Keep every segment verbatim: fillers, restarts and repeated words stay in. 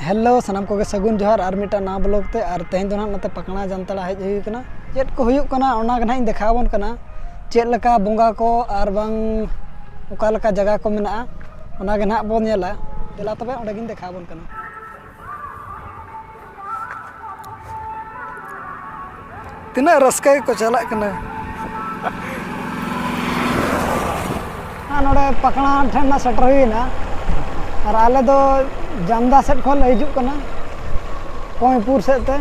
Hello, ᱥᱟᱱᱟᱢ ᱠᱚᱜᱮ ᱥᱟᱹᱜᱩᱱ ᱡᱚᱦᱟᱨ ᱟᱨ ᱢᱤᱫᱴᱟᱝ ᱱᱟᱣᱟ ᱵᱞᱚᱜ ᱛᱮ᱾ ᱟᱨ ᱛᱮᱦᱮᱧ ᱫᱚ ᱱᱟᱦᱟᱜ ᱱᱚᱛᱮ ᱯᱟᱠᱲᱟ ᱡᱟᱢᱛᱟᱲᱟ ᱦᱮᱡ ᱦᱩᱭ ᱠᱟᱱᱟ᱾ ᱪᱮᱫ ᱠᱚ ᱦᱩᱭᱩᱜ ᱠᱟᱱᱟ ᱚᱱᱟ ᱜᱮ ᱱᱟᱦᱟᱜ ᱤᱧ ᱫᱮᱠᱷᱟᱣ ᱟᱵᱚᱱ ᱠᱟᱱᱟ, ᱪᱮᱫ ᱞᱮᱠᱟ ᱵᱚᱸᱜᱟ ᱠᱚ ᱟᱨ ᱵᱟᱝ ᱚᱠᱟ ᱞᱮᱠᱟ ᱡᱟᱭᱜᱟ ᱠᱚ ᱢᱮᱱᱟᱜᱼᱟ, ᱚᱱᱟ ᱜᱮ ᱱᱟᱦᱟᱜ ᱵᱚᱱ ᱧᱮᱞᱟ᱾ ᱫᱮᱞᱟ ᱛᱚᱵᱮ ᱚᱸᱰᱮ ᱜᱤᱧ ᱫᱮᱠᱷᱟᱣ ᱟᱵᱚᱱ ᱠᱟᱱᱟ᱾ ᱛᱤᱱᱟᱹᱜ ᱨᱟᱹᱥᱠᱟᱹ ᱜᱮᱠᱚ ᱪᱟᱞᱟᱜ ᱠᱟᱱᱟ᱾ ᱟᱨ ᱱᱚᱰᱮ ᱯᱟᱠᱲᱟ ᱴᱷᱮᱱ ᱱᱟᱜ ᱥᱮᱴᱮᱨ ᱦᱩᱭᱱᱟ᱾ ᱟᱨ ᱟᱞᱮ ᱫᱚ ᱡᱟᱢᱫᱟ ᱥᱮᱫ ᱠᱷᱚᱱ ᱞᱮ ᱦᱤᱡᱩᱜ ᱠᱟᱱᱟ, ᱠᱚᱸᱭᱯᱩᱨ ᱥᱮᱫ ᱛᱮ᱾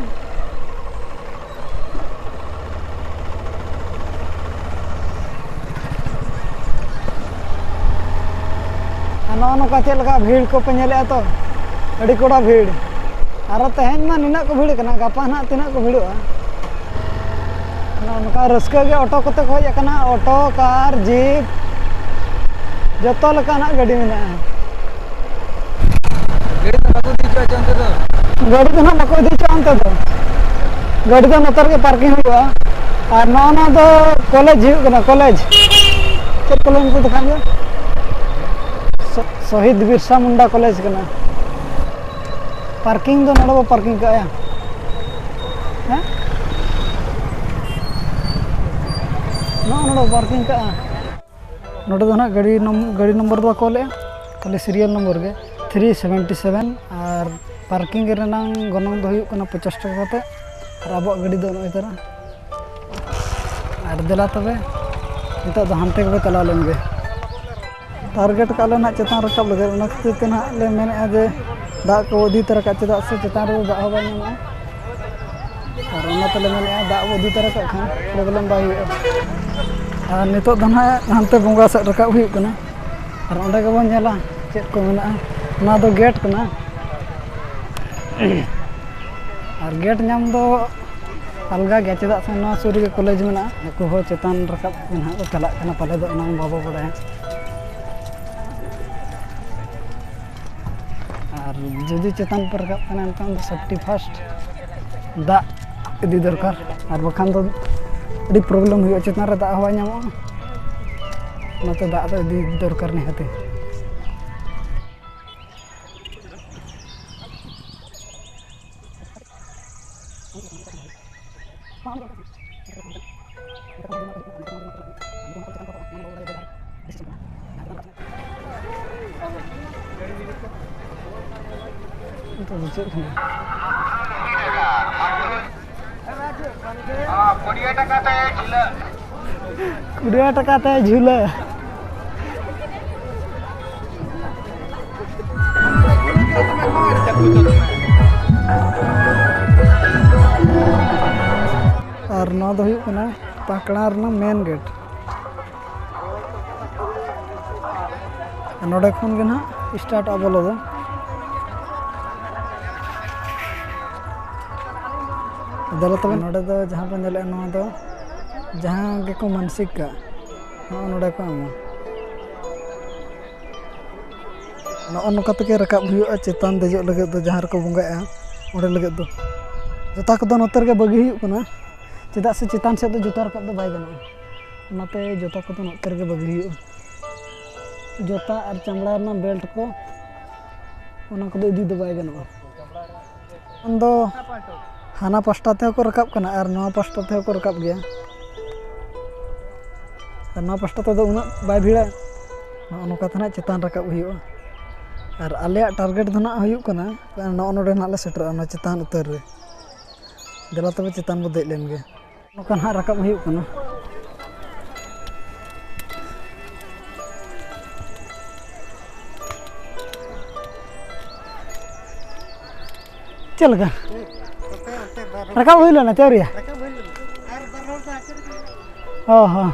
ᱟᱨ ᱱᱚᱜᱼᱚ ᱱᱚᱝᱠᱟ ᱪᱮᱫ ᱞᱮᱠᱟ ᱵᱷᱤᱲ ᱠᱚᱯᱮ ᱧᱮᱞᱮᱫᱼᱟ ᱛᱚ, ᱟᱹᱰᱤ ᱠᱚᱲᱟ ᱵᱷᱤᱲ᱾ ᱟᱨᱚ ᱛᱮᱦᱮᱧ ᱢᱟ ᱱᱤᱱᱟᱹᱜ ᱠᱚ ᱵᱷᱤᱲ ᱠᱟᱱᱟ, ᱜᱟᱯᱟ ᱱᱟᱦᱟᱜ ᱛᱤᱱᱟᱹᱜ ᱠᱚ ᱵᱷᱤᱲᱚᱜᱼᱟ᱾ ᱱᱚᱜᱼᱚ ᱱᱚᱝᱠᱟ ᱨᱟᱹᱥᱠᱟᱹ ᱜᱮ᱾ ᱚᱴᱳ ᱠᱚᱛᱮ ᱠᱚ ᱦᱮᱡ ᱟᱠᱟᱱᱟ, ᱚᱴᱳ, ᱠᱟᱨ, ᱡᱤᱯ, ᱡᱚᱛᱚ ᱞᱮᱠᱟᱱᱟᱜ ᱜᱟᱹᱰᱤ ᱢᱮᱱᱟᱜᱼᱟ᱾ ᱜᱟᱹᱰᱤ ᱫᱚ ᱵᱟᱠᱚ ᱤᱫᱤ ᱦᱚᱪᱚᱣᱟᱜ ᱪᱚ ᱚᱱᱛᱮ ᱫᱚ? ᱜᱟᱹᱰᱤ ᱫᱚ ᱱᱟᱦᱟᱜ ᱵᱟᱠᱚ ᱤᱫᱤ ᱦᱚᱪᱚᱣᱟᱜᱼᱟ ᱚᱱᱛᱮ ᱫᱚ᱾ ᱜᱟᱹᱰᱤ ᱫᱚ ᱱᱚᱛᱮ ᱨᱮᱜᱮ ᱯᱟᱨᱠᱤᱝ ᱦᱩᱭᱩᱜᱼᱟ᱾ ᱟᱨ ᱱᱚᱜᱼᱚ ᱱᱚᱣᱟ ᱫᱚ ᱠᱚᱞᱮᱡᱽ ᱦᱩᱭᱩᱜ ᱠᱟᱱᱟ, ᱠᱚᱞᱮᱡᱽ᱾ ᱪᱮᱫ ᱠᱚᱞᱮᱡᱽ ᱢᱮᱱᱛᱮ ᱫᱮᱠᱷᱟᱣ ᱦᱩᱭᱩᱜᱼᱟ? ᱥᱚ-, ᱥᱚᱦᱤᱫ ᱵᱤᱨᱥᱟ ᱢᱩᱱᱰᱟ ᱠᱚᱞᱮᱡᱽ ᱠᱟᱱᱟ᱾ ᱯᱟᱨᱠᱤᱝ ᱫᱚ ᱱᱚᱰᱮ ᱵᱚ ᱯᱟᱨᱠᱤᱝ ᱠᱟᱜᱼᱟ᱾ ᱦᱮᱸ? ᱱᱚᱜᱼᱚ ᱱᱚᱰᱮ ᱵᱚ ᱯᱟᱨᱠᱤᱝ ᱠᱟᱜᱼᱟ᱾ ᱱᱚᱰᱮ ᱫᱚ ᱱᱟᱦᱟᱜ ᱜᱟᱹᱰᱤ ᱱᱚᱢ-, ᱜᱟᱹᱰᱤ ᱱᱚᱢᱵᱚᱨ ᱫᱚ ᱵᱟᱠᱚ ᱚᱞᱮᱜᱼᱟ, ᱠᱷᱟᱹᱞᱤ ᱥᱤᱨᱤᱭᱟᱞ ᱱᱚᱢᱵᱚᱨ ᱜᱮ, ᱛᱷᱨᱤ ᱥᱮᱵᱷᱮᱱᱴᱤ ᱥᱮᱵᱷᱮᱱ᱾ ᱟᱨ ᱯᱟᱨᱠᱤᱝ ᱨᱮᱱᱟᱝ ᱜᱚᱱᱚᱝ ᱫᱚ ᱦᱩᱭᱩᱜ ᱠᱟᱱᱟ ᱯᱚᱪᱟᱥ ᱴᱟᱠᱟ ᱠᱟᱛᱮ᱾ ᱟᱨ ᱟᱵᱚᱣᱟᱜ ᱜᱟᱹᱰᱤ ᱫᱚ ᱱᱚᱜᱼᱚᱭ ᱛᱟᱨᱟ᱾ ᱟᱨ ᱫᱮᱞᱟ ᱛᱚᱵᱮ, ᱱᱤᱛᱚᱜ ᱫᱚ ᱦᱟᱱᱛᱮ ᱜᱮᱵᱚ ᱪᱟᱞᱟᱣ ᱞᱮᱱ ᱜᱮ᱾ ᱴᱟᱨᱜᱮᱴ ᱠᱟᱜ ᱞᱮ ᱱᱟᱦᱟᱜ ᱪᱮᱛᱟᱱ ᱨᱟᱠᱟᱵ ᱞᱟᱹᱜᱤᱫ, ᱚᱱᱟ ᱠᱷᱟᱹᱛᱤᱨ ᱛᱮ ᱱᱟᱦᱟᱜ ᱞᱮ ᱢᱮᱱᱮᱫᱼᱟ ᱡᱮ ᱫᱟᱜ ᱠᱚ ᱤᱫᱤ ᱛᱚᱨᱟ ᱠᱟᱜ, ᱪᱮᱫᱟᱜ ᱥᱮ ᱪᱮᱛᱟᱱ ᱨᱮᱫᱚ ᱫᱟᱜ ᱦᱚᱸ ᱵᱟᱭ ᱧᱟᱢᱚᱜᱼᱟ᱾ ᱟᱨ ᱚᱱᱟ ᱛᱮᱞᱮ ᱢᱮᱱᱮᱫᱼᱟ ᱫᱟᱜ ᱵᱚ ᱤᱫᱤ ᱛᱚᱨᱟ ᱠᱟᱜ ᱠᱷᱟᱱ ᱯᱨᱚᱵᱞᱮᱢ ᱵᱟᱭ ᱦᱩᱭᱩᱜᱼᱟ᱾ ᱟᱨ ᱱᱤᱛᱚᱜ ᱫᱚ ᱱᱟᱦᱟᱜ ᱦᱟᱱᱛᱮ ᱵᱚᱸᱜᱟ ᱥᱮᱫ ᱨᱟᱠᱟᱵ ᱦᱩᱭᱩᱜ ᱠᱟᱱᱟ᱾ ᱟᱨ ᱚᱸᱰᱮ ᱜᱮᱵᱚᱱ ᱧᱮᱞᱟ ᱪᱮᱫ ᱠᱚ ᱢᱮᱱᱟᱜᱼᱟ᱾ ᱚᱱᱟ ᱫᱚ ᱜᱮᱴ ᱠᱟᱱᱟ᱾ ᱟᱨ ᱜᱮᱴ ᱧᱟᱢ ᱫᱚ ᱟᱞᱜᱟ ᱜᱮᱭᱟ, ᱪᱮᱫᱟᱜ ᱥᱮ ᱱᱚᱣᱟ ᱥᱩᱨ ᱨᱮᱜᱮ ᱠᱚᱞᱮᱡᱽ ᱢᱮᱱᱟᱜᱼᱟ᱾ ᱱᱩᱠᱩ ᱦᱚᱸ ᱪᱮᱛᱟᱱ ᱨᱟᱠᱟᱵ ᱜᱮ ᱱᱟᱦᱟᱜ ᱠᱚ ᱪᱟᱞᱟᱜ ᱠᱟᱱᱟ, ᱯᱟᱞᱮ ᱫᱚ ᱚᱱᱟ ᱢᱟ ᱵᱟᱵᱚ ᱵᱟᱲᱟᱭᱟ᱾ ᱟᱨ ᱡᱩᱫᱤ ᱪᱮᱛᱟᱱ ᱯᱮ ᱨᱟᱠᱟᱵ ᱠᱟᱱᱟ, ᱮᱱᱠᱷᱟᱱ ᱫᱚ ᱥᱮᱯᱴᱤ ᱯᱷᱟᱥᱴ ᱫᱟᱜ ᱤᱫᱤ ᱫᱚᱨᱠᱟᱨ, ᱟᱨ ᱵᱟᱠᱷᱟᱱ ᱫᱚ ᱟᱹᱰᱤ ᱯᱨᱚᱵᱞᱮᱢ ᱦᱩᱭᱩᱜᱼᱟ, ᱪᱮᱛᱟᱱ ᱨᱮ ᱫᱟᱜ ᱦᱚᱸ ᱵᱟᱭ ᱧᱟᱢᱚᱜᱼᱟ᱾ ᱚᱱᱟᱛᱮ ᱫᱟᱜ ᱫᱚ ᱤᱫᱤ ᱫᱚᱨᱠᱟᱨ ᱱᱤᱦᱟᱹᱛᱤ᱾ ᱠᱩᱲᱤ ᱴᱟᱠᱟ ᱛᱮ ᱡᱷᱩᱞᱟᱹ᱾ ᱟᱨ ᱱᱚᱣᱟ ᱫᱚ ᱦᱩᱭᱩᱜ ᱠᱟᱱᱟ ᱯᱟᱠᱲᱟ ᱨᱮᱱᱟᱜ ᱢᱮᱱ ᱜᱮᱴ᱾ ᱱᱚᱰᱮ ᱠᱷᱚᱱ ᱜᱮ ᱱᱟᱦᱟᱜ ᱥᱴᱟᱨᱴᱚᱜᱼᱟ ᱵᱚᱞᱚ ᱫᱚ᱾ ᱫᱮᱞᱟ ᱛᱚᱵᱮ, ᱱᱚᱰᱮ ᱫᱚ ᱡᱟᱦᱟᱸ ᱵᱚᱱ ᱧᱮᱞᱮᱫᱼᱟ, ᱱᱚᱣᱟ ᱫᱚ ᱡᱟᱦᱟᱸ ᱜᱮᱠᱚ ᱢᱟᱱᱥᱤᱠ ᱠᱟᱜ, ᱱᱚᱜᱼᱚ ᱱᱚᱰᱮ ᱠᱚ ᱮᱢᱟ᱾ ᱱᱚᱜᱼᱚ ᱱᱚᱝᱠᱟ ᱛᱮᱜᱮ ᱨᱟᱠᱟᱵ ᱦᱩᱭᱩᱜᱼᱟ ᱪᱮᱛᱟᱱ ᱫᱮᱡᱚᱜ ᱞᱟᱹᱜᱤᱫ ᱫᱚ, ᱡᱟᱦᱟᱸ ᱨᱮᱠᱚ ᱵᱚᱸᱜᱟᱜᱼᱟ ᱚᱸᱰᱮ ᱞᱟᱹᱜᱤᱫ ᱫᱚ᱾ ᱡᱩᱛᱟ ᱠᱚᱫᱚ ᱱᱚᱛᱮ ᱨᱮᱜᱮ ᱵᱟᱹᱜᱤ ᱦᱩᱭᱩᱜ ᱠᱟᱱᱟ, ᱪᱮᱫᱟᱜ ᱥᱮ ᱪᱮᱛᱟᱱ ᱥᱮᱫ ᱫᱚ ᱡᱩᱛᱟ ᱨᱟᱠᱟᱵ ᱫᱚ ᱵᱟᱭ ᱜᱟᱱᱚᱜᱼᱟ, ᱚᱱᱟᱛᱮ ᱡᱩᱛᱟ ᱠᱚᱫᱚ ᱱᱚᱛᱮ ᱨᱮᱜᱮ ᱵᱟᱹᱜᱤ ᱦᱩᱭᱩᱜᱼᱟ᱾ ᱡᱩᱛᱟ ᱟᱨ ᱪᱟᱢᱲᱟ ᱨᱮᱱᱟᱜ ᱵᱮᱞᱴ ᱠᱚ, ᱚᱱᱟ ᱠᱚᱫᱚ ᱤᱫᱤ ᱫᱚ ᱵᱟᱭ ᱜᱟᱱᱚᱜᱼᱟ᱾ ᱠᱷᱟᱱ ᱫᱚ ᱦᱟᱱᱟ ᱯᱟᱥᱴᱟ ᱛᱮᱦᱚᱸ ᱠᱚ ᱨᱟᱠᱟᱵ ᱠᱟᱱᱟ ᱟᱨ ᱱᱚᱣᱟ ᱯᱟᱥᱴᱟ ᱛᱮᱦᱚᱸ ᱠᱚ ᱨᱟᱠᱟᱵ ᱜᱮᱭᱟ᱾ ᱟᱨ ᱱᱚᱣᱟ ᱯᱟᱥᱴᱟ ᱛᱮᱫᱚ ᱩᱱᱟᱹᱜ ᱵᱟᱭ ᱵᱷᱤᱲᱟ᱾ ᱱᱚᱜᱼᱚ ᱱᱚᱝᱠᱟ ᱛᱮ ᱱᱟᱜ ᱪᱮᱛᱟᱱ ᱨᱟᱠᱟᱵ ᱦᱩᱭᱩᱜᱼᱟ᱾ ᱟᱨ ᱟᱞᱮᱭᱟᱜ ᱴᱟᱨᱜᱮᱴ ᱫᱚ ᱱᱟᱜ ᱦᱩᱭᱩᱜ ᱠᱟᱱᱟ ᱱᱚᱜᱼᱚ ᱱᱚᱰᱮ ᱱᱟᱜ ᱞᱮ ᱥᱮᱴᱮᱨᱚᱜᱼᱟ, ᱚᱱᱟ ᱪᱮᱛᱟᱱ ᱩᱛᱟᱹᱨ ᱨᱮ᱾ ᱫᱮᱞᱟ ᱛᱚᱵᱮ ᱪᱮᱛᱟᱱ ᱵᱚ ᱫᱮᱡ ᱞᱮᱱ ᱜᱮ᱾ ᱱᱚᱝᱠᱟ ᱱᱟᱦᱟᱜ ᱨᱟᱠᱟᱵ ᱦᱩᱭᱩᱜ ᱠᱟᱱᱟ᱾ ᱪᱮᱫ ᱞᱮᱠᱟ? ᱨᱟᱠᱟᱵ ᱦᱩᱭ ᱞᱮᱱᱟ ᱪᱮ ᱟᱹᱣᱨᱤᱭᱟ? ᱚ ᱦᱚᱸ᱾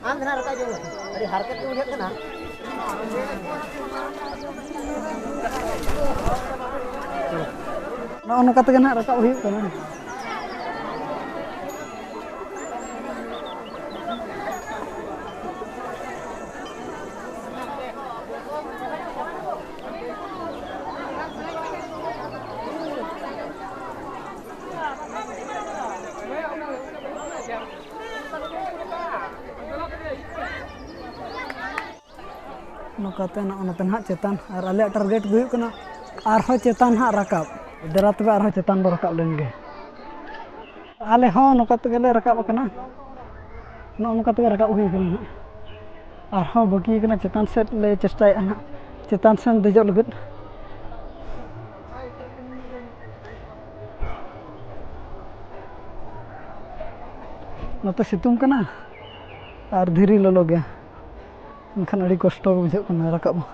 ᱟᱢ ᱫᱚ ᱱᱟᱜ ᱨᱟᱠᱟᱵ ᱡᱚᱝ ᱢᱮ᱾ ᱟᱹᱰᱤ ᱦᱟᱨᱠᱮᱛ ᱜᱮ ᱵᱩᱡᱷᱟᱹᱜ ᱠᱟᱱᱟ᱾ ᱱᱚᱜᱼᱚ ᱱᱚᱝᱠᱟ ᱛᱮᱜᱮ ᱱᱟᱜ ᱨᱟᱠᱟᱵ ᱦᱩᱭᱩᱜ ᱠᱟᱱᱟ᱾ ᱱᱚᱝᱠᱟᱛᱮ ᱱᱚᱜᱼᱚ ᱱᱚᱛᱮ ᱱᱟᱦᱟᱜ ᱪᱮᱛᱟᱱ, ᱟᱨ ᱟᱞᱮᱭᱟᱜ target ᱫᱚ ᱦᱩᱭᱩᱜ ᱠᱟᱱᱟ ᱟᱨᱦᱚᱸ ᱪᱮᱛᱟᱱ ᱦᱟᱸᱜ ᱨᱟᱠᱟᱵ᱾ ᱫᱮᱞᱟ ᱛᱚᱵᱮ ᱟᱨᱦᱚᱸ ᱪᱮᱛᱟᱱ ᱵᱚ ᱨᱟᱠᱟᱵ ᱞᱮᱱ ᱜᱮ᱾ ᱟᱞᱮ ᱦᱚᱸ ᱱᱚᱝᱠᱟ ᱛᱮᱜᱮ ᱞᱮ ᱨᱟᱠᱟᱵ ᱟᱠᱟᱱᱟ, ᱱᱚᱜᱼᱚ ᱱᱚᱝᱠᱟ ᱛᱮᱜᱮ ᱨᱟᱠᱟᱵ ᱦᱩᱭ ᱟᱠᱟᱱᱟ ᱱᱟᱦᱟᱜ᱾ ᱟᱨᱦᱚᱸ ᱵᱟᱹᱠᱤ ᱟᱠᱟᱱᱟ, ᱪᱮᱛᱟᱱ ᱥᱮᱫ ᱞᱮ ᱪᱮᱥᱴᱟᱭᱮᱫᱼᱟ ᱱᱟᱦᱟᱜ, ᱪᱮᱛᱟᱱ ᱥᱮᱱ ᱫᱮᱡᱚᱜ ᱞᱟᱹᱜᱤᱫ᱾ ᱱᱚᱛᱮ ᱥᱤᱛᱩᱝ ᱠᱟᱱᱟ ᱟᱨ ᱫᱷᱤᱨᱤ ᱞᱚᱞᱚ ᱜᱮᱭᱟ, ᱮᱱᱠᱷᱟᱱ ᱟᱹᱰᱤ ᱠᱚᱥᱴᱚ ᱜᱮ ᱵᱩᱡᱷᱟᱹᱜ ᱠᱟᱱᱟ ᱨᱟᱠᱟᱵ ᱦᱚᱸ᱾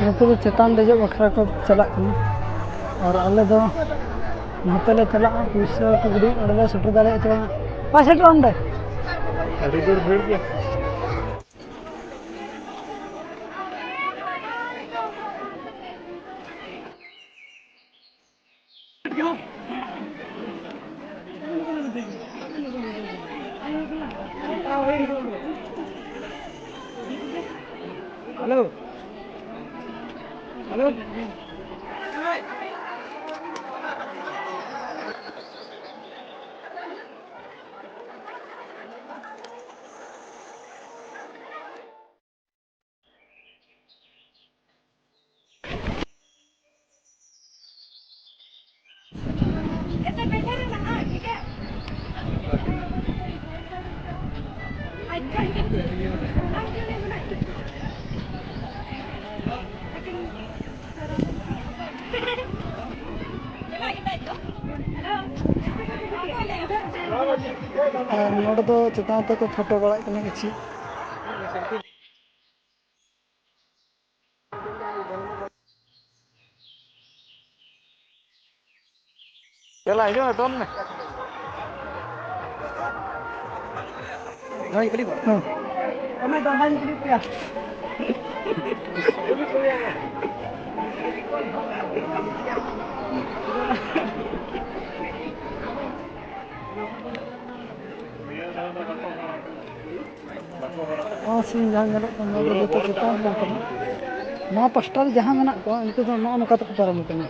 ᱱᱩᱠᱩ ᱫᱚ ᱪᱮᱛᱟᱱ ᱫᱮᱡᱚᱜ ᱵᱟᱠᱷᱨᱟ ᱠᱚ ᱪᱟᱞᱟᱜ ᱠᱟᱱᱟ, ᱟᱨ ᱟᱞᱮ ᱫᱚ ᱱᱚᱛᱮ ᱞᱮ ᱪᱟᱞᱟᱜᱼᱟ᱾ ᱯᱩᱭᱥᱟᱹ ᱠᱚ ᱜᱤᱰᱤ, ᱚᱸᱰᱮ ᱞᱮ ᱥᱮᱴᱮᱨ ᱫᱟᱲᱮᱭᱟᱜᱼᱟ ᱪᱮ ᱵᱟᱝ? ᱵᱟᱭ ᱥᱮᱴᱮᱨᱚᱜᱼᱟ ᱚᱸᱰᱮ᱾ ᱟᱹᱰᱤ ᱡᱳᱨ ᱵᱷᱤᱲ ᱜᱮᱭᱟ᱾ Hello, hello. ᱟᱨ ᱱᱚᱰᱮ ᱫᱚ ᱪᱮᱛᱟᱱ ᱛᱮᱠᱚ ᱯᱷᱳᱴᱳ ᱵᱟᱲᱟᱜ ᱠᱟᱱᱟ ᱠᱤᱪᱷᱩ᱾ ᱫᱮᱞᱟ, ᱦᱤᱡᱩᱜ ᱢᱮ, ᱫᱚᱱ ᱢᱮ᱾ ᱱᱚᱣᱟᱧ ᱠᱩᱞᱤ ᱠᱚᱣᱟ᱾ ᱦᱮᱸ᱾ ᱫᱚᱢᱮ ᱫᱚᱱ ᱫᱚᱧ ᱠᱩᱞᱤ ᱯᱮᱭᱟ᱾ ᱱᱚᱣᱟ ᱥᱤᱱ ᱡᱟᱦᱟᱸ ᱧᱮᱞᱚᱜ ᱠᱟᱱᱟ, ᱱᱚᱣᱟ ᱫᱚ ᱡᱚᱛᱚ ᱪᱮᱛᱟᱱ ᱨᱮ ᱠᱟᱱᱟ᱾ ᱱᱚᱣᱟ ᱯᱟᱥᱴᱟ ᱨᱮ ᱡᱟᱦᱟᱸ ᱢᱮᱱᱟᱜ ᱠᱚᱣᱟ, ᱩᱱᱠᱩ ᱫᱚ ᱱᱚᱜᱼᱚ ᱱᱚᱝᱠᱟ ᱛᱮᱠᱚ ᱯᱟᱨᱚᱢ ᱠᱟᱱᱟ,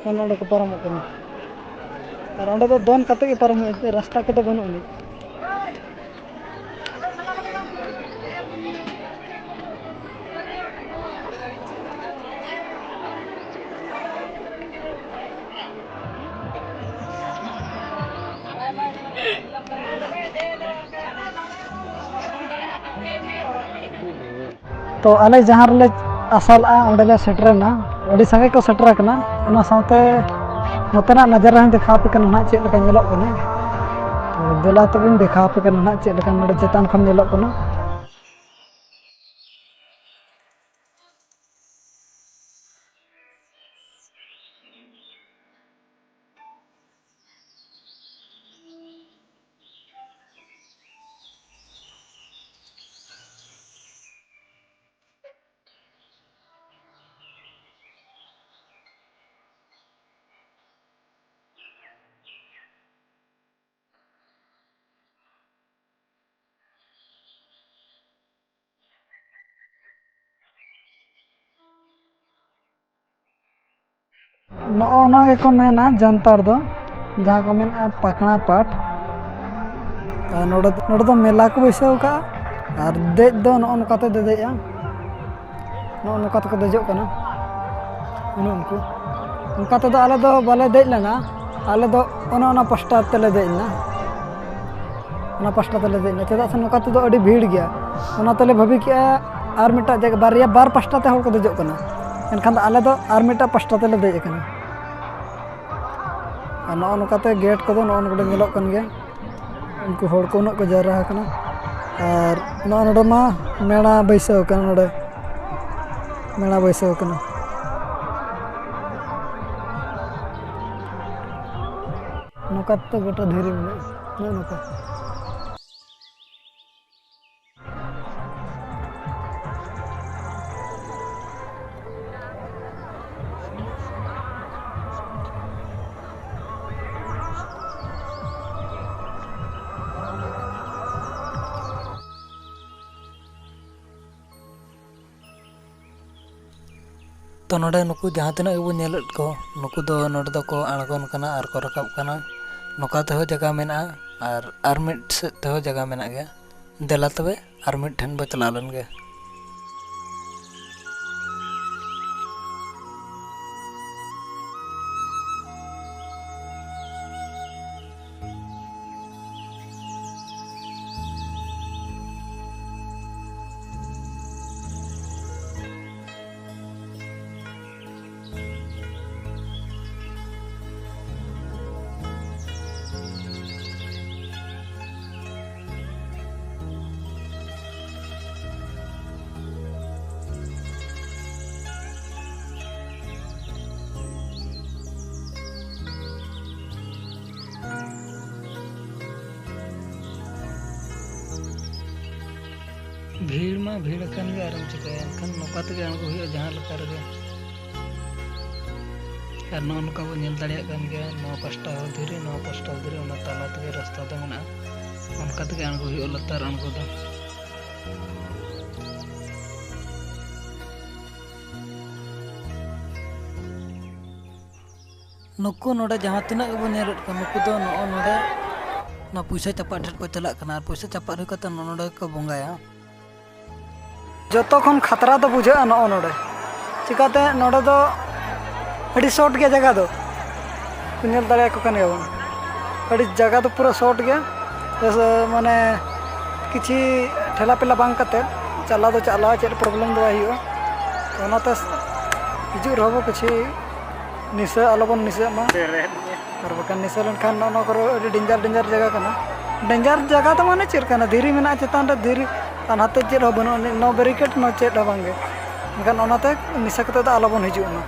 ᱱᱚᱜᱼᱚ ᱱᱚᱸᱰᱮ ᱠᱚ ᱯᱟᱨᱚᱢᱚᱜ ᱠᱟᱱᱟ᱾ ᱟᱨ ᱚᱸᱰᱮ ᱫᱚ ᱫᱚᱱ ᱠᱟᱛᱮ ᱜᱮ ᱯᱟᱨᱚᱢ ᱦᱩᱭᱩᱜᱼᱟ, ᱨᱟᱥᱛᱟ ᱠᱚᱫᱚ ᱵᱟᱹᱱᱩᱜ ᱟᱹᱱᱤᱡ᱾ ᱛᱚ ᱟᱞᱮ ᱡᱟᱦᱟᱸ ᱨᱮᱞᱮ ᱟᱥᱟ ᱞᱮᱫᱼᱟ, ᱚᱸᱰᱮᱞᱮ ᱥᱮᱴᱮᱨᱮᱱᱟ᱾ ᱟᱹᱰᱤ ᱥᱟᱸᱜᱮ ᱠᱚ ᱥᱮᱴᱮᱨ ᱟᱠᱟᱱᱟ᱾ ᱚᱱᱟ ᱥᱟᱶᱛᱮ ᱱᱚᱛᱮᱱᱟᱜ ᱱᱟᱡᱟᱨᱟ ᱦᱚᱸᱧ ᱫᱮᱠᱷᱟᱣ ᱟᱯᱮ ᱠᱟᱱᱟ ᱱᱟᱦᱟᱜ, ᱪᱮᱫ ᱞᱮᱠᱟ ᱧᱮᱞᱚᱜ ᱠᱟᱱᱟ᱾ ᱛᱚ ᱫᱮᱞᱟ ᱛᱚᱵᱮᱧ ᱫᱮᱠᱷᱟᱣ ᱟᱯᱮ ᱠᱟᱱᱟ ᱱᱟᱦᱟᱜ, ᱪᱮᱫ ᱞᱮᱠᱟ ᱱᱚᱰᱮ ᱪᱮᱛᱟᱱ ᱠᱷᱚᱱ ᱧᱮᱞᱚᱜ ᱠᱟᱱᱟ᱾ ᱱᱚᱜᱼᱚ ᱱᱚᱣᱟ ᱜᱮᱠᱚ ᱢᱮᱱᱟ ᱡᱟᱱᱛᱟᱲ ᱫᱚ, ᱡᱟᱦᱟᱸ ᱠᱚ ᱢᱮᱱᱟ ᱯᱟᱠᱷᱱᱟ ᱯᱟᱴ᱾ ᱟᱨ ᱱᱚᱰᱮ, ᱱᱚᱰᱮ ᱫᱚ ᱢᱮᱞᱟ ᱠᱚ ᱵᱟᱹᱭᱥᱟᱹᱣ ᱠᱟᱜᱼᱟ, ᱟᱨ ᱫᱮᱡ ᱫᱚ ᱱᱚᱜᱼᱚ ᱱᱚᱝᱠᱟ ᱛᱮ ᱫᱮᱡᱚᱜᱼᱟ᱾ ᱱᱚᱜᱼᱚ ᱱᱚᱝᱠᱟ ᱛᱮᱠᱚ ᱫᱮᱡᱚᱜ ᱠᱟᱱᱟ᱾ ᱚᱱᱮ ᱩᱱᱠᱩ, ᱚᱱᱠᱟ ᱛᱮᱫᱚ ᱟᱞᱮ ᱫᱚ ᱵᱟᱞᱮ ᱫᱮᱡ ᱞᱮᱱᱟ᱾ ᱟᱞᱮ ᱫᱚ ᱚᱱᱮ ᱚᱱᱟ ᱯᱟᱥᱴᱟ ᱛᱮᱞᱮ ᱫᱮᱡ ᱮᱱᱟ, ᱚᱱᱟ ᱯᱟᱥᱴᱟ ᱛᱮᱞᱮ ᱫᱮᱡ ᱮᱱᱟ, ᱪᱮᱫᱟᱜ ᱥᱮ ᱱᱚᱝᱠᱟ ᱛᱮᱫᱚ ᱟᱹᱰᱤ ᱵᱷᱤᱲ ᱜᱮᱭᱟ᱾ ᱚᱱᱟ ᱛᱮᱞᱮ ᱵᱷᱟᱹᱵᱤ ᱠᱮᱜᱼᱟ ᱟᱨ ᱢᱤᱫᱴᱟᱜ ᱡᱟᱭᱜᱟ, ᱵᱟᱨᱭᱟ, ᱵᱟᱨ ᱯᱟᱥᱴᱟ ᱛᱮ ᱦᱚᱲ ᱠᱚ ᱫᱮᱡᱚᱜ ᱠᱟᱱᱟ, ᱮᱱᱠᱷᱟᱱ ᱫᱚ ᱟᱞᱮ ᱫᱚ ᱟᱨ ᱢᱤᱫᱴᱟᱜ ᱯᱟᱥᱴᱟ ᱛᱮᱞᱮ ᱫᱮᱡ ᱟᱠᱟᱱᱟ᱾ ᱟᱨ ᱱᱚᱜᱼᱚ ᱱᱚᱝᱠᱟᱛᱮ ᱜᱮᱴ ᱠᱚᱫᱚ ᱱᱚᱜᱼᱚ ᱱᱚᱰᱮ ᱧᱮᱞᱚᱜ ᱠᱟᱱ ᱜᱮᱭᱟ᱾ ᱩᱱᱠᱩ ᱦᱚᱲ ᱠᱚ ᱩᱱᱟᱹᱜ ᱠᱚ ᱡᱟᱣᱨᱟ ᱟᱠᱟᱱᱟ᱾ ᱟᱨ ᱱᱚᱜᱼᱚ ᱱᱚᱰᱮ ᱢᱟ ᱢᱮᱞᱟ ᱵᱟᱹᱭᱥᱟᱹᱣ ᱟᱠᱟᱱᱟ, ᱱᱚᱰᱮ ᱢᱮᱞᱟ ᱵᱟᱹᱭᱥᱟᱹᱣ ᱟᱠᱟᱱᱟ᱾ ᱱᱚᱝᱠᱟ ᱛᱮ ᱜᱚᱴᱟ ᱫᱷᱤᱨᱤ ᱢᱮᱱᱟᱜᱼᱟ, ᱱᱚᱜᱼᱚ ᱱᱚᱝᱠᱟ᱾ ᱛᱚ ᱱᱚᱰᱮ ᱱᱩᱠᱩ ᱡᱟᱦᱟᱸ ᱛᱤᱱᱟᱹᱜ ᱜᱮᱵᱚᱱ ᱧᱮᱞᱮᱫ ᱠᱚ, ᱱᱩᱠᱩ ᱫᱚ ᱱᱚᱰᱮ ᱫᱚᱠᱚ ᱟᱬᱜᱚᱱ ᱠᱟᱱᱟ ᱟᱨ ᱠᱚ ᱨᱟᱠᱟᱵ ᱠᱟᱱᱟ᱾ ᱱᱚᱝᱠᱟ ᱛᱮᱦᱚᱸ ᱡᱟᱭᱜᱟ ᱢᱮᱱᱟᱜᱼᱟ ᱟᱨ ᱟᱨ ᱢᱤᱫ ᱥᱮᱫ ᱛᱮᱦᱚᱸ ᱡᱟᱭᱜᱟ ᱢᱮᱱᱟᱜ ᱜᱮᱭᱟ᱾ ᱫᱮᱞᱟ ᱛᱚᱵᱮ ᱟᱨ ᱢᱤᱫ ᱴᱷᱮᱱ ᱵᱚ ᱪᱟᱞᱟᱣ ᱞᱮᱱ ᱜᱮ᱾ ᱵᱷᱤᱲ ᱢᱟ ᱵᱷᱤᱲ ᱟᱠᱟᱱ ᱜᱮ, ᱟᱨᱮᱢ ᱪᱤᱠᱟᱹᱭᱟ? ᱮᱱᱠᱷᱟᱱ ᱱᱚᱝᱠᱟ ᱛᱮᱜᱮ ᱟᱬᱜᱚ ᱦᱩᱭᱩᱜᱼᱟ ᱡᱟᱦᱟᱸ ᱞᱮᱠᱟ ᱨᱮᱜᱮ᱾ ᱟᱨ ᱱᱚᱜᱼᱚ ᱱᱚᱝᱠᱟ ᱵᱚᱱ ᱧᱮᱞ ᱫᱟᱲᱮᱭᱟᱜ ᱠᱟᱱ ᱜᱮᱭᱟ, ᱱᱚᱣᱟ ᱯᱟᱥᱴᱟ ᱦᱚᱸ ᱫᱷᱤᱨᱤ, ᱱᱚᱣᱟ ᱯᱟᱥᱴᱟ ᱦᱚᱸ ᱫᱷᱤᱨᱤ, ᱚᱱᱟ ᱛᱟᱞᱟ ᱛᱮᱜᱮ ᱨᱟᱥᱛᱟ ᱫᱚ ᱢᱮᱱᱟᱜᱼᱟ᱾ ᱚᱱᱠᱟ ᱛᱮᱜᱮ ᱟᱬᱜᱚ ᱦᱩᱭᱩᱜᱼᱟ ᱞᱟᱛᱟᱨ ᱟᱬᱜᱚ ᱫᱚ᱾ ᱱᱩᱠᱩ ᱱᱚᱰᱮ ᱡᱟᱦᱟᱸ ᱛᱤᱱᱟᱹᱜ ᱜᱮᱵᱚᱱ ᱧᱮᱞᱮᱫ ᱠᱚᱣᱟ, ᱱᱩᱠᱩ ᱫᱚ ᱱᱚᱜᱼᱚ ᱱᱚᱰᱮ ᱚᱱᱟ ᱯᱚᱭᱥᱟ ᱪᱟᱯᱟᱫ ᱴᱷᱮᱱ ᱠᱚ ᱪᱟᱞᱟᱜ ᱠᱟᱱᱟ ᱟᱨ ᱯᱚᱭᱥᱟ ᱪᱟᱯᱟᱫ ᱦᱩᱭ ᱠᱟᱛᱮ ᱱᱚᱜᱼᱚ ᱱᱚᱰᱮ ᱠᱚ ᱵᱚᱸᱜᱟᱭᱟ᱾ ᱡᱚᱛᱚ ᱠᱷᱚᱱ ᱠᱷᱟᱛᱨᱟ ᱫᱚ ᱵᱩᱡᱷᱟᱹᱜᱼᱟ ᱱᱚᱜᱼᱚ ᱱᱚᱰᱮ, ᱪᱤᱠᱟᱹᱛᱮ ᱱᱚᱰᱮ ᱫᱚ ᱟᱹᱰᱤ ᱥᱚᱨᱴ ᱜᱮᱭᱟ ᱡᱟᱭᱜᱟ ᱫᱚ, ᱧᱮᱞ ᱫᱟᱲᱮᱭᱟᱠᱚ ᱠᱟᱱ ᱜᱮᱭᱟᱵᱚᱱ, ᱟᱹᱰᱤ ᱡᱟᱭᱜᱟ ᱫᱚ ᱯᱩᱨᱟᱹ ᱥᱚᱨᱴ ᱜᱮᱭᱟ᱾ ᱵᱮᱥ, ᱢᱟᱱᱮ ᱠᱤᱪᱷᱤ ᱴᱷᱮᱞᱟ ᱯᱮᱞᱟ ᱵᱟᱝ ᱠᱟᱛᱮ ᱪᱟᱞᱟᱣ ᱫᱚ ᱪᱟᱞᱟᱜᱼᱟ, ᱪᱮᱫ ᱯᱨᱚᱵᱞᱮᱢ ᱫᱚ ᱵᱟᱭ ᱦᱩᱭᱩᱜᱼᱟ᱾ ᱚᱱᱟᱛᱮ ᱦᱤᱡᱩᱜ ᱨᱮᱦᱚᱸ ᱵᱚ ᱠᱤᱪᱷᱤ ᱱᱤᱥᱟᱹ ᱟᱞᱚᱵᱚᱱ ᱱᱤᱥᱟᱹᱜ ᱢᱟ᱾ ᱟᱨ ᱵᱟᱠᱷᱟᱱ ᱱᱤᱥᱟᱹ ᱞᱮᱱᱠᱷᱟᱱ ᱱᱚᱜᱼᱚ ᱱᱚᱣᱟ ᱠᱚᱨᱮ ᱟᱹᱰᱤ ᱰᱮᱧᱡᱟᱨ ᱰᱮᱧᱡᱟᱨ ᱡᱟᱭᱜᱟ ᱠᱟᱱᱟ᱾ ᱰᱮᱧᱡᱟᱨ ᱡᱟᱭᱜᱟ ᱫᱚ ᱢᱟᱱᱮ ᱪᱮᱫ ᱠᱟᱱᱟ, ᱫᱷᱤᱨᱤ ᱢᱮᱱᱟᱜᱼᱟ ᱪᱮᱛᱟᱱ ᱨᱮ, ᱫᱷᱤᱨᱤ, ᱟᱨ ᱱᱟᱛᱮ ᱪᱮᱫ ᱦᱚᱸ ᱵᱟᱹᱱᱩᱜᱼᱟ, ᱱᱚ ᱵᱮᱨᱤᱠᱮᱰ, ᱱᱚ ᱪᱮᱫ ᱦᱚᱸ ᱵᱟᱝᱜᱮ᱾ ᱮᱱᱠᱷᱟᱱ ᱚᱱᱟᱛᱮ ᱱᱤᱥᱟᱹ ᱠᱟᱛᱮ ᱫᱚ ᱟᱞᱚᱵᱚᱱ ᱦᱤᱡᱩᱜ ᱢᱟ᱾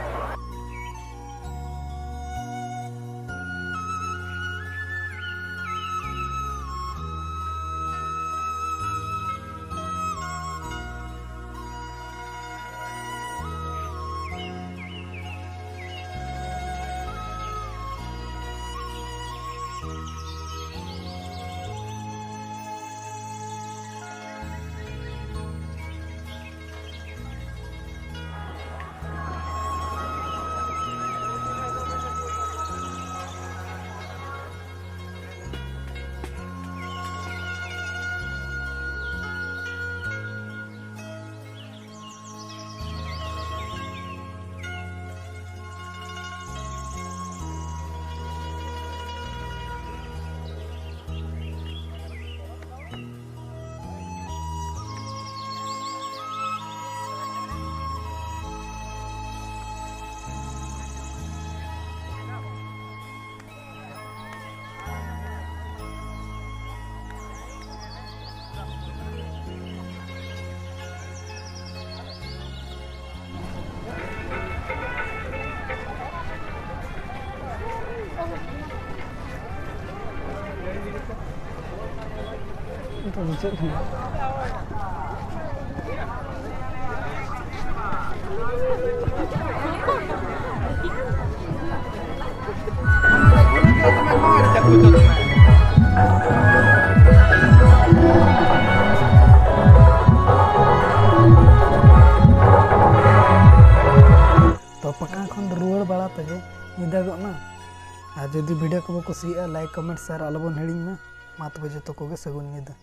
ᱛᱚ ᱢᱩᱪᱟᱹᱫ ᱠᱟᱱᱟ᱾ ᱛᱚ ᱯᱟᱴᱟᱱ ᱠᱷᱚᱱ ᱨᱩᱣᱟᱹᱲ ᱵᱟᱲᱟ ᱛᱮᱜᱮ ᱧᱤᱫᱟᱹ ᱜᱚᱫ ᱱᱟ᱾ ᱟᱨ ᱡᱩᱫᱤ ᱵᱷᱤᱰᱤᱭᱳ ᱠᱚᱵᱚ ᱠᱩᱥᱤᱭᱟᱜᱼᱟ, ᱞᱟᱭᱤᱠ, ᱠᱚᱢᱮᱱᱴ, ᱥᱮᱭᱟᱨ ᱟᱞᱚᱵᱚᱱ ᱦᱤᱲᱤᱧ ᱢᱟ᱾ ᱢᱟ ᱛᱚᱵᱮ ᱡᱚᱛᱚ ᱠᱚᱜᱮ ᱥᱟᱹᱜᱩᱱ ᱧᱤᱫᱟᱹ᱾